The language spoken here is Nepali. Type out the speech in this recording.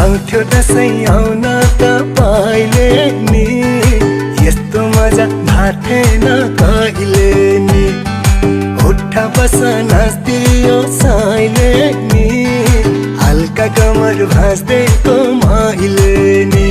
आउँथ्यो दसैँ आउन तपाईले नि, यस्तो मजा थाथेन कहिले नि। उठा बस नाच्दियो साइले नि, हल्का कमर भाँच्दैको मैले नि।